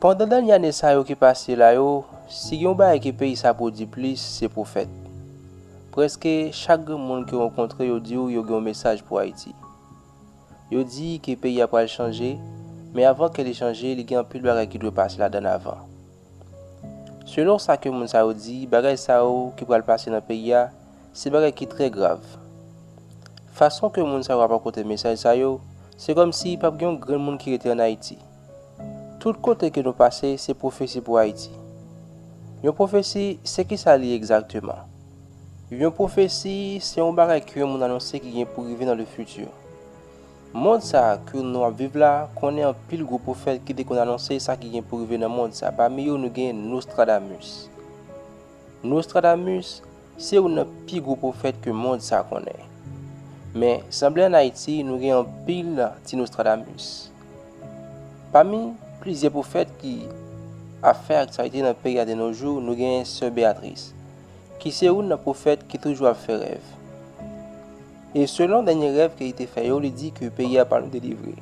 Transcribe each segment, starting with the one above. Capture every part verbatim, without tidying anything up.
Pandan dènye ane sa yo ki pase la yo, si gen yon bagay ke peyi sa pwodui plis, se pwofèt. Prèske chak grenn moun ke w rankontre, yo di w yo gen yon mesaj pou Ayiti. Yo di ke peyi a pral chanje, men avan ke li chanje, li gen anpil bagay ki dwe pase ladan l avan. Selon sa ke moun sa yo di, bagay sa yo ki pral pase nan peyi a, se bagay ki trè grav. Fason ke moun sa yo ap rakonte mesaj sa yo, se kòmsi p ap gen yon grenn moun ki rete ann Ayiti. Tout kote ke nou pase, se pwofesi pou Ayiti. Yon pwofesi, se kisa li ye egzakteman? Yon pwofesi, se yon bagay ke yon moun anonse ki gen pou rive nan le futur. Mond sa a ke nou ap viv la konnen anpil gwo pwofèt ki te konn anonse sa ki gen pou rive nan mond sa. Pami yo, nou gen Nostradamus. Nostradamus se youn nan pi gwo pwofèt ke mond sa konnen. Men, sanble ann Ayiti, nou gen anpil ti Nostradamus. Pami plizyè pwofèt ki ap fè aktyalite nan peyi a de nos jours, nou gen Sè Beatrice, ki se youn nan pwofèt ki toujou ap fè rèv. E selon dènye rèv ke li te fè yo, li di ke peyi a pral delivre.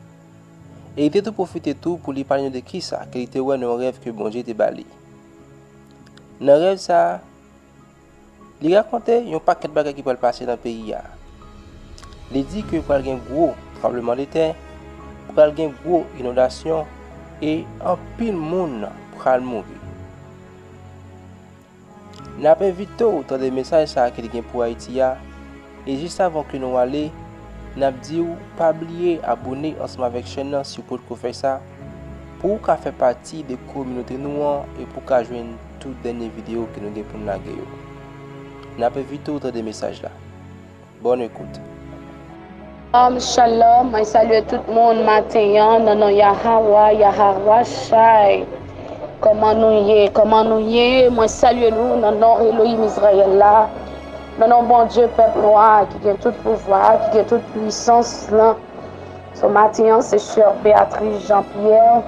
E li te tou pwofite tou pou li pale nou de kisa ke li te wè nan yon rèv ke Bondye te ba li. Nan rèv sa a, li rakonte yon pakèt bagay ki pral pase nan peyi a. Li di ke pral gen gwo tranblemanntè, pral gen gwo inondasyon, e anpil moun pral mouri. N ap envite w tande mesaj sa a ke li gen pou Ayiti a, e jis avan ke nou ale, n ap di w pa bliye abòne ansanm avèk chèn nan si w potko fè sa, pou w ka fè pati de kominote nou an e pou w ka jwenn tout dènye videyo ke nou gen pou n lage yo. N ap envite w tande mesaj la. Bonne écoute. Shalom, shalom, mwen salye tout moun maten an nan non Yahawa, Yahawa Shay. Kòman nou ye? Kòman nou ye? Mwen salye nou nan non Elohim Izrayèl la, nan non Bondye pèp nou a, ki gen tout pouvwa, ki gen tout pwisans lan. So maten an, se sè Beatrice Jean Pierre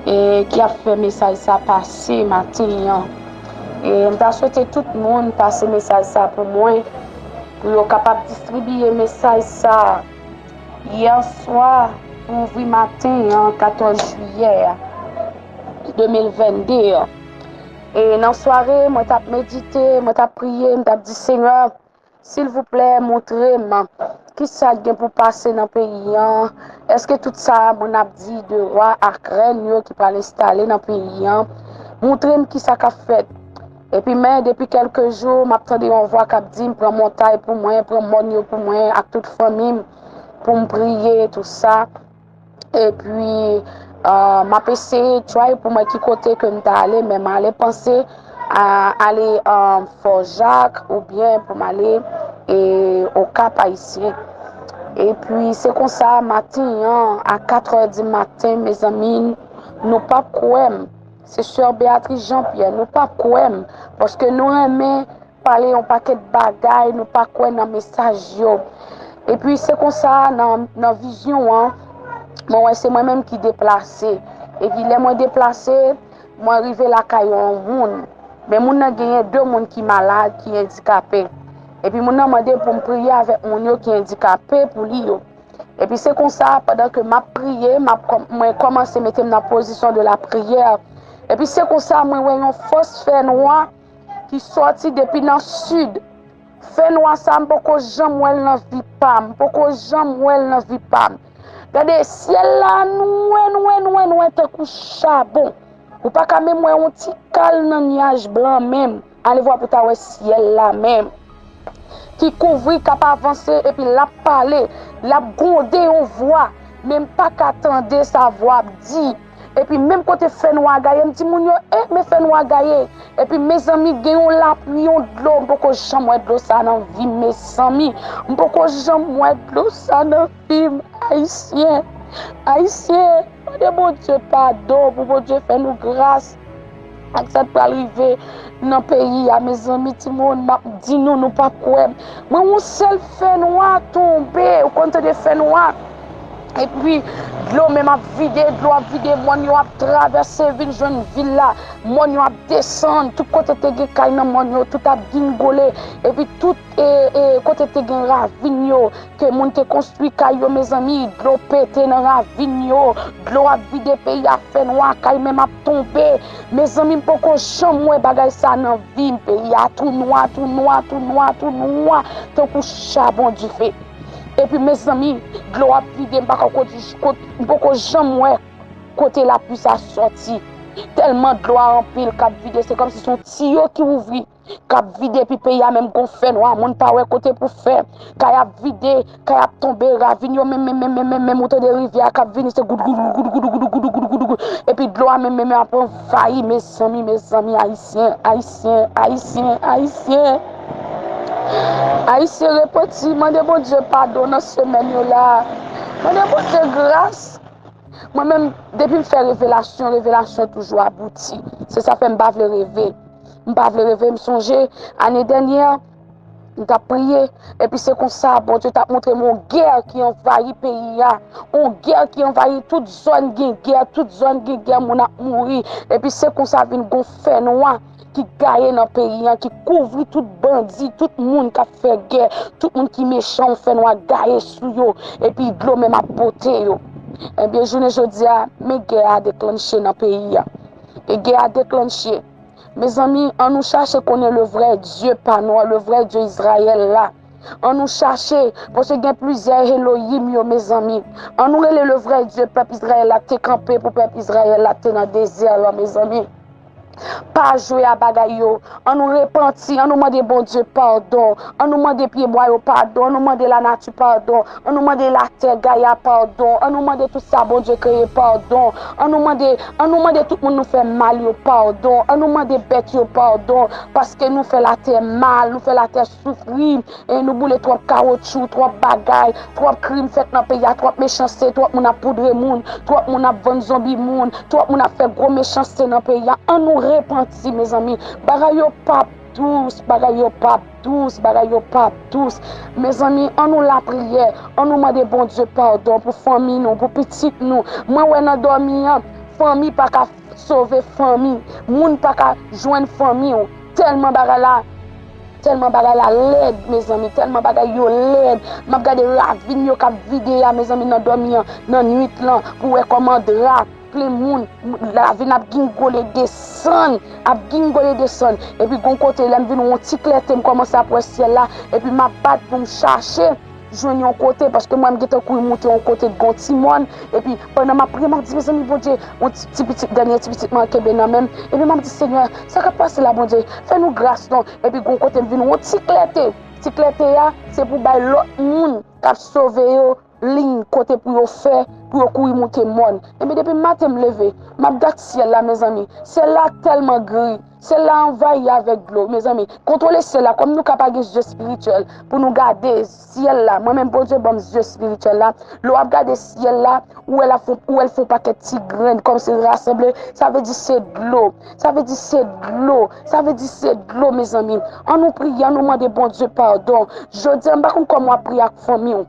e ki ap fè mesaj sa pase maten an. E m ta swete tout moun pase mesaj sa pou mwen, pou yo kapab distribiye mesaj sa yè swa pou ouvri maten an, katòz jiyè de mil vennde an. E nan sware, mwen t ap medite, mwen t ap priye, m t ap di, Senyè, silvouplè, montre m kisa k gen pou pase nan peyi an. Èske tout sa moun ap di de wa ak rèn yo ki pral enstale nan peyi an? Montre m kisa k ap fèt. Epi men, depi kèlke jou, m ap tande yon vwa k ap di m, pran montay pou mwen, pran mòn yo pou mwen, ak tout fanmi m, pou m priye, tou sa. Epi, euh, m ap eseye try pou m wè ki kote ke m ta ale, men m ale panse a ale, euh, Fò Jak oubyen pou m ale, e, Okap Ayisyen. Epi, se konsa, maten an, a katrè di maten, mezanmi, nou p ap kwè m. Se sè Beatrice Jean Pierre, nou p ap kwè m, paske nou renmen pale yon pakèt bagay, nou pa kwè nan mesaj yo. Epi se konsa, nan, nan vizyon an, mwen wè se mwen menm ki deplase. Epi lè mwen deplase, mwen rive lakay yon moun. Men moun nan genyen de moun ki malad, ki andikape. Epi moun nan mande pou m priye avèk moun yo ki andikape pou li yo. Epi se konsa, pandan ke m ap priye, m ap kòm-, mwen kòmanse mete m nan pozisyon de la priyè. Epi se konsa, mwen wè yon fòs fènwa ki sòti depi nan sid. Fènwa sa, m poko janm wè l nan vi pa m. M poko janm wè l nan vi pa m. Gade, syèl la nwè, nwè, nwè, nwè, tankou chabon. Ou pa ka menm wè yon ti kal nan nyaj blan menm. Alevwa pou ta wè syèl la menm. Ki kouvri, k ap avanse, epi l ap pale, l ap gwonde yon vwa, men m pa ka tande sa vwa ap di. Epi menm kote fènwa gaye, m di moun yo, eh, men fènwa gaye. Epi mezanmi, gen yon lapli, yon dlo, m poko janm wè dlo sa nan vi m, mezanmi. M poko janm wè dlo sa nan vi m, Ayisyen. Ayisyen, mande Bondye padon, pou Bondye fè nou gras ak sa k pral rive nan peyi a, mezanmi, timoun, m ap di nou, nou p ap kwè. Mwen, yon sèl fènwa tonbe, ou konn tande fènwa? Epi dlo menm ap vide, dlo ap vide, mòn yo ap travèse vin jwenn vil la. Mòn yo ap desann, tout kote te gen kay nan mòn yo, tout ap gingole. Epi tout e, e, kote te gen ravin yo, ke moun te konstwi kay yo, mezanmi, dlo pete nan ravin yo. Dlo ap vide peyi a, fènwa, kay menm ap tonbe. Mezanmi, m poko janm wè bagay sa nan vi m. Peyi a tou nwa, tou nwa, tou nwa, tou nwa, tankou chabon dife. Epi, mezanmi, dlo ap vide, m pa ka kote, kot-, m poko janm wè kote lapli sa sòti. Tèlman dlo a anpil k ap vide, se kòmsi se yon tiyo ki ouvri, k ap vide, epi peyi a menm gon fènwa, moun pa wè kote pou fè. Kay ap vide, kay ap tonbe, ravin yo menm, menm, menm, menm, menm, menm, ou tande rivyè a k ap vini, se goud, goud, goud, goud, goud, goud, goud, goud, goud, goud, epi dlo a menm, menm, menm ap anvayi, mezanmi, mezanmi, ayisyen, ayisyen, ayisyen, ayisyen. Ayisyen repanti, mande Bondye padon nan semèn yo la. Mande Bondye gras. Mwen menm, depi m fè revelasyon, revelasyon toujou abouti. Se sa fè m pa vle reve. M pa vle reve, m sonje, ane dènyè, m t ap priye, epi se konsa, Bondye t ap montre m yon gè ki anvayi peyi a. Yon gè ki anvayi tout zòn, gen gè, tout zòn gen gè, moun ap mouri. Epi se konsa vin gon fènwa ki gaye nan peyi a, ki kouvri tout bandi, tout moun k ap fè gè, tout moun ki mechan, yon fènwa gaye sou yo. Epi dlo menm ap pote yo. Ebyen, jounen jodi a, men gè a deklanche nan peyi a. E gè a deklanche. Mezanmi, ann nou chache konnen le vrè Dye pa nou an, le vrè Dye Izrayèl la. Ann nou chache, paske gen plizyè Elohim yo, mezanmi. Ann nou rele le vrè Dye pèp Izrayèl la te kanpe pou pèp Izrayèl la te nan dezè lan, mezanmi. Pa jwe a bagay yo. Ann nou repanti, ann nou mande Bondye padon. Ann nou mande pyebwa yo padon, ann nou mande lanati padon, ann nou mande latè Gaya padon, ann nou mande tout sa Bondye kreye padon, ann nou mande, ann nou mande tout moun nou fè mal yo padon, ann nou mande bèt yo padon, paske nou fè latè mal, nou fè latè soufri, e nou boule twòp kawotchou, twòp bagay, twòp krim fèt nan peyi a, twòp mechanste, twòp moun ap poudre moun, twòp moun ap vann zonbi moun, twòp moun ap fè gwo mechanste nan peyi a. Ann nou repanti, mezanmi. Bagay yo p ap dous, bagay yo p ap dous, bagay yo p ap dous. Mezanmi, ann nou lapriyè, ann nou mande Bondye padon pou fanmi nou, pou pitit nou. Mwen wè nan dòmi an, fanmi pa ka sove fanmi, moun pa ka jwenn fanmi w. Tèlman bagay la, tèlman bagay la lèd, mezanmi, tèlman bagay yo lèd. M ap gade ravin yo k ap vide a, mezanmi, nan dòmi an, nan nwit lan, pou wè kòman dra plen moun, ravin ap gingole desann, ap gingole desann. Epi gon kote, lè m vin wè yon ti klète, m kòmanse ap wè syèl la, epi m ap bat pou m chache jwenn yon kote, paske mwen m gentan kouri moute yon kote k gon ti mòn, epi pandan m ap priye, m ap di, mezanmi, Bondye, yon ti, ti pitit, dènye ti pitit mwen kenbe nan men m, epi m ap di, Senyè, sa k ap pase la, Bondye? Fè nou gras non. Epi gon kote m vin wè yon ti klète, ti klète a, se pou bay lòt moun k ap sove yo liy kote pou yo fè, pou yo kouri moute mòn. Ebyen, depi maten m leve, m ap gad syèl la, mezanmi. Syèl la tèlman gri. Syèl la anvayi avèk dlo, mezanmi. Kontwole syèl la, kòm nou ka pa gen zye espirityèl pou nou gade syèl la. Mwen menm, Bondye ban m zye espirityèl la. Lè w ap gade syèl la, ou wè l ap fè, ou wè l fè yon pakèt ti grenn, kòmsi rasanble. Sa vle di se dlo. Sa vle di se dlo. Sa vle di se dlo, mezanmi. Ann nou priye, ann nou mande Bondye padon. Jodi a, m pa konn kòman w ap priye ak fanmi w.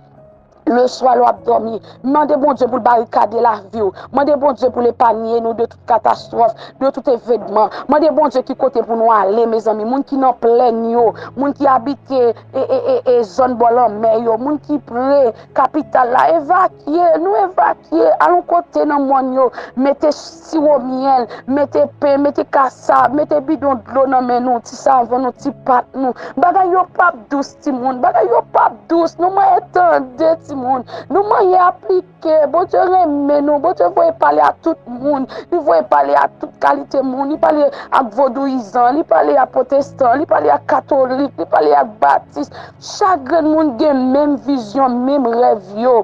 Leswa lè w ap dòmi, mande Bondye pou l barikade lavi w. Mande Bondye pou l epanye nou de tout katastwòf, de tout evènman. Mande Bondye ki kote pou nou ale, mezanmi. Moun ki nan plèn yo, moun ki abite e, e, e, e, zòn bò lanmè yo, moun ki pre kapital la, evakye, nou evakye, al yon kote nan mòn yo, mete siwo myèl, mete pen, mete kasab, mete bidon dlo nan men nou, ti savon nou, ti pat nou. Bagay yo p ap dous, timoun. Bagay yo p ap dous. Nou manyen tande, timoun. Nou manyen aplike. Bondye renmen nou. Bondye voye pale a tout moun. Li voye pale a tout kalite moun. Li pale ak vodouyizan. Li pale ak pwotestan. Li pale ak katolik. Li pale ak batis. Chak grenn moun gen menm vizyon, menm rèv yo.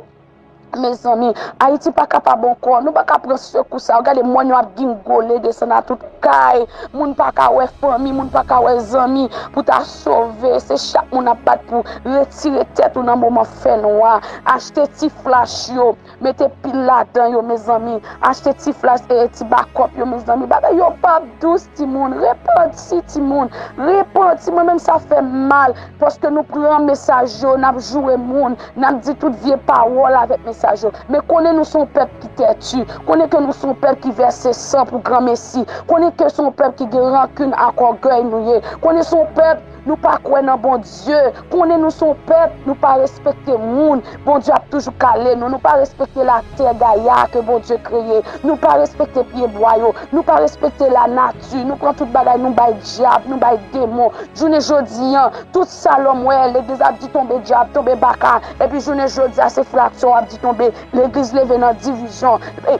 Mezanmi, Ayiti pa kapab ankò. Nou pa ka pran sekou sa yo. Gade mòn yo ap gingole desann a tout kay. Moun pa ka wè fanmi, moun pa ka wè zanmi pou ta sove. Se chak moun ap bat pou retire tèt ou nan moman fènwa. Achte ti flach yo, mete pil ladan yo, mezanmi. Achte ti flach e ti bakòp yo, mezanmi. Bagay yo p ap dous, timoun. Repanti, timoun. Repanti. Mwen menm, sa fè m mal. Paske nou pran mesaj yo, n ap joure moun, n ap di tout vye pawòl avèk mesaj. mesaj yo. Men konnen nou se yon pèp ki tèti. Konnen ke nou se yon pèp ki vèse san pou granmesi. Konnen ke se yon pèp ki gen rankin ak ògèy nou ye. Konnen se yon pèp nou pa kwè nan Bondye. Konnen nou se yon pèp, nou pa respekte moun. Bondye ap toujou kale nou. Nou pa respekte latè gaya ke Bondye kreye. Nou pa respekte pyebwa yo. Nou pa respekte lanati. Nou pran tout bagay, nou bay dyab, nou bay demon. Jounen jodi an, tout sa lòm wè, legliz ap di tonbe dyab, tonbe baka. Epi jounen jodi a, se fraksyon w ap di tonbe. Legliz leve nan divizyon. E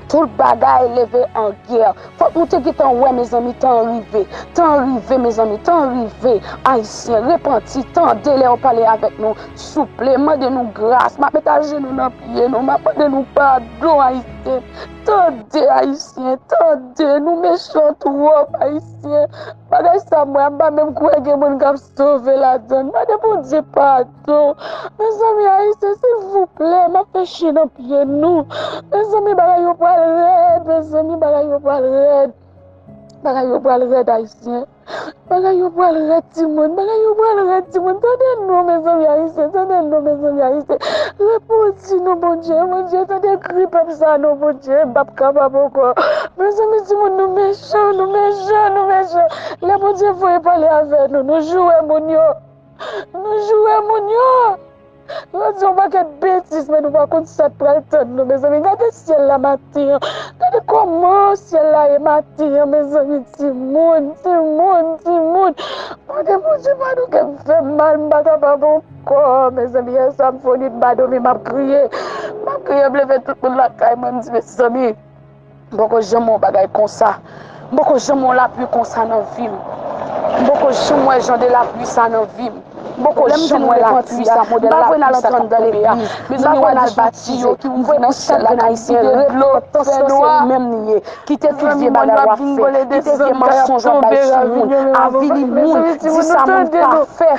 tout bagay leve an gè. Fòk nou te gentan wè, mezanmi, tan an rive. Tan an rive, mezanmi, tan an rive. Ayisyen, repanti, tande lè yo pale avèk nou. Souple, mande nou gras. M ap met ajenou nan pye nou. M ap mande nou padon, Ayisyen. Tande, Ayisyen, tande. Nou mechan twòp, Ayisyen. Bagay sa m wè, m pa menm kwè gen moun k ap sove ladan l. Mande Bondye padon. Mezanmi, Ayisyen, silvouplè, m ap fè chen nan pye nou. Mezanmi, bagay yo pral rèd. Mezanmi, bagay yo pral rèd. Bagay yo pral rèd, Ayisyen. Bagay yo pral rèd, timoun. Bagay yo pral rèd, timoun. Tande nou, mezanmi, Ayisyen. Tande nou, mezanmi, Ayisyen. Reponn nou, Bondye. Bondye, tande kri pèp sa, non, Bondye. M p ap kapab ankò. Mezanmi, timoun, nou mechan, nou mechan, nou mechan. Lè Bondye voye pale avè nou, nou joure moun yo. Nou joure moun yo. Yo di yon pakèt betiz, men nou pa konn sa k pral tann nou, mezanmi. Gade syèl la maten an. Gade kòman syèl la ye maten an, mezanmi. Timoun, timoun, timoun. Mande Bondye padon, kè m fè m mal, m pa kapab ankò. Mezanmi, yè swa m fè yon nuit m pa dòmi, m ap kriye. M ap kriye, m leve tout moun lakay mwen, m di, mezanmi. M poko janm wè yon bagay konsa. M poko janm wè yon lapli konsa nan vi m. M poko janm wè jan de lapli sa nan vi m. M poko janm wè lapli sa, modèl lapli sa k ap tonbe a. Mezanmi, w al batize, m voye pou syèl la k ap vire dlo, fè nwa. Ki te tout vye bagay w ap fè, ki te vye mansonj w ap bay sou moun, avili moun, di sa moun pa fè,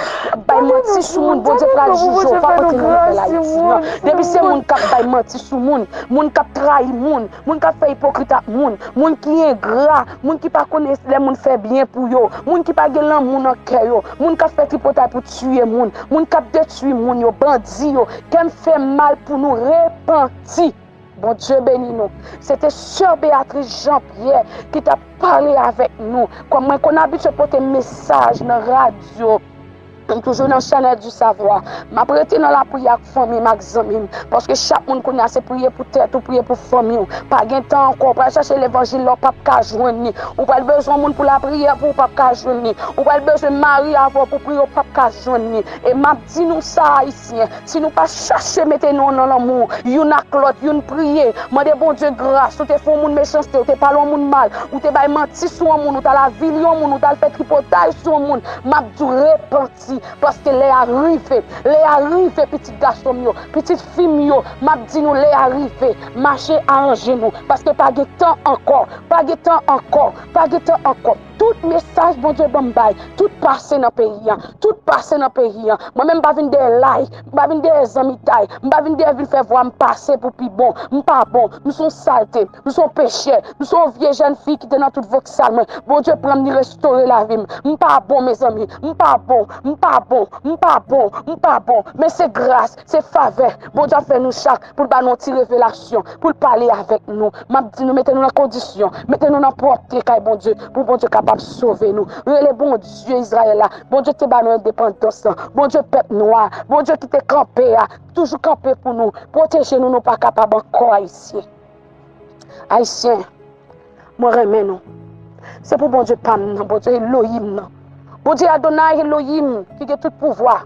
bay manti sou moun, Bondye pral jije w, pa antre nan rèv Ayiti an. Depi se moun k ap bay manti sou moun, moun k ap trayi moun, moun k ap fè ipokrit ak moun, moun ki engra, moun ki pa konnen lè moun fè byen pou yo, moun ki pa gen lanmou nan kè yo, moun k ap fè tripotay pou tiye moun, moun k ap detwi moun yo, bandi yo, kè m fè mal pou nou repanti. Bondye beni nou. Se te sè Beatrice Jean Pierre ki t ap pale avèk nou. Kòm mwen konn abitye pote mesaj nan radyo, m toujou nan Chanèl di Savwa. M ap rete nan lapriyè ak fanmi m, ak zanmi m. Paske chak moun kounye a se priye pou tèt ou, priye pou fanmi w. Pa gen tan ankò. Ou pral chache levanjil la, w p ap ka jwenn li. Ou pral bezwen moun pou lapriyè pou w, w p ap ka jwenn li. Ou pral bezwen mari avè w pou priye, w p ap ka jwenn li. E m ap di nou sa, Ayisyen. Si nou pa chache mete nou nan lanmou, youn ak lòt, youn priye, mande Bondye gras, ou te fè yon moun mechanste, ou te pale yon moun mal, ou te bay manti sou yon moun, ou t al avili yon moun, ou t al fè tripotay sou yon moun, m ap di w repanti, paske lè a rive, lè a rive, pitit gason m yo, pitit fi m yo, m ap di nou lè a rive, mache aranje nou, paske pa gen tan ankò, pa gen tan ankò, pa gen tan ankò. Tout mesaj Bondye ban m bay, tout pase nan peyi a, tout pase nan peyi a. Mwen menm m pa vin dèyè like, m pa vin dèyè zanmitay, m pa vin dèyè vin fè vwa m pase pou pi bon. M pa bon, m se yon salte, m se yon pechè, m se yon vye jèn fi ki te nan tout voksal mwen. Bondye pran m, li restore lavi m. M pa bon, mezanmi, m pa bon, m pa bon, m pa bon, m pa bon. Men se gras, se favè Bondye ap fè nou chak pou l ba nou yon ti revelasyon, pou l pale avèk nou. M ap di nou, mete nou nan kondisyon, mete nou nan pwòpte kay Bondye, pou Bondye kapab sove nou. Rele Bondye Izrayèl la, Bondye ki te ba nou endepandans lan, Bondye pèp nwa, Bondye ki te kanpe a, toujou kanpe pou nou, pwoteje nou, nou pa kapab ankò, Ayisyen. Ayisyen, mwen renmen nou. Se pou Bondye pa m nan, Bondye Elohim nan. Bondye Adonai Elohim ki gen tout pouvwa,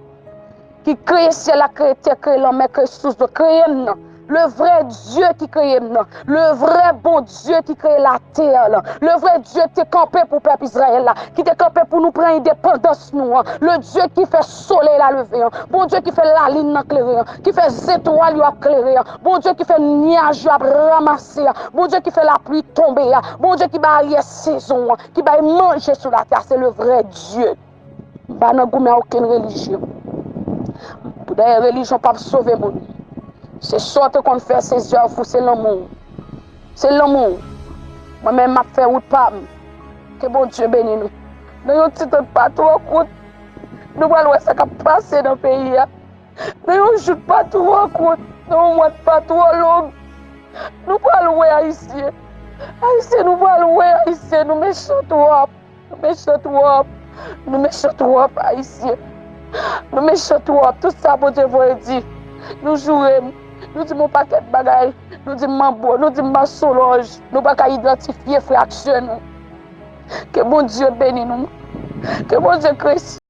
ki kreye syèl la, kreye tè, kreye lanmè, kreye sous dlo, kreye m nan. Le vrè Dye ki kreye m nan. Le vrè Bondye ki kreye latè lan. Le vrè Dye ki te kanpe pou pèp Izrayèl la, ki te kanpe pou nou pran endepandans nou an. Le Dye ki fè solèy la leve an. Bondye ki fè lalin nan klere an, ki fè zetwal yo ap klere an. Bondye ki fè nyaj yo ap ranmase a. Bondye ki fè lapli tonbe a. Bondye ki bay aryè sezon an, ki bay manje sou latè a. Se le vrè Dye. M pa nan goumen a okenn relijyon. Dayè, relijyon p ap sove moun. Se sa w te konn fè, se zèv ou, se lanmou w. Se lanmou w. Mwen menm, m ap fè wout pa m. Ke Bondye beni nou. Nan yon ti tan pa twò kout, nou pral wè sa k ap pase nan peyi a. Nan yon jou pa twò kout, Yon mwa pa twò long. Nou pral wè Ayisyen. Ayisyen, nou pral wè Ayisyen. Nou mechan twòp. Nou mechan twòp. Nou mechan twòp, Ayisyen. Nou mechan twòp. Tout sa Bondye voye di. Nou joure m. Nou di m yon pakèt bagay. Nou di m manbo. Nou di m mansonlòj. Nou pa ka idantifye frè ak sè nou. Ke Bondye beni nou. Ke Bondye gresi